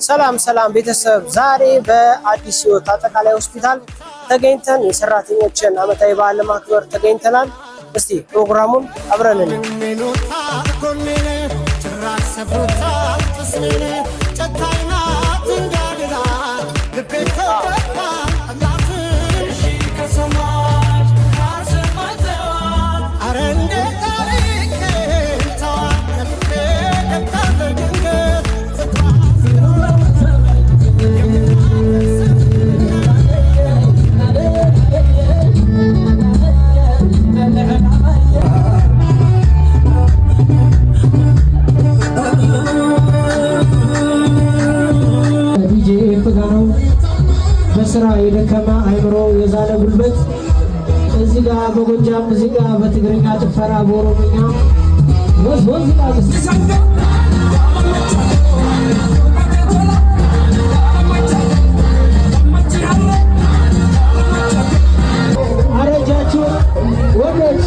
ሰላም ሰላም ቤተሰብ፣ ዛሬ በአዲስ ሕይወት አጠቃላይ ሆስፒታል ተገኝተን የሰራተኞችን ዓመታዊ በዓል ለማክበር ተገኝተናል። እስቲ ፕሮግራሙን አብረን እንይ። ዲጄ ኤፍ ጋ ነው። በስራ የደከመ አይምሮ፣ የዛለ ጉልበት፣ እዚህ ጋር በጎጃም፣ እዚህ ጋር በትግርኛ ጭፈራ፣ በኦሮምኛ ወዝ ወዝ ይላል። አረጃችሁ ወንዶች።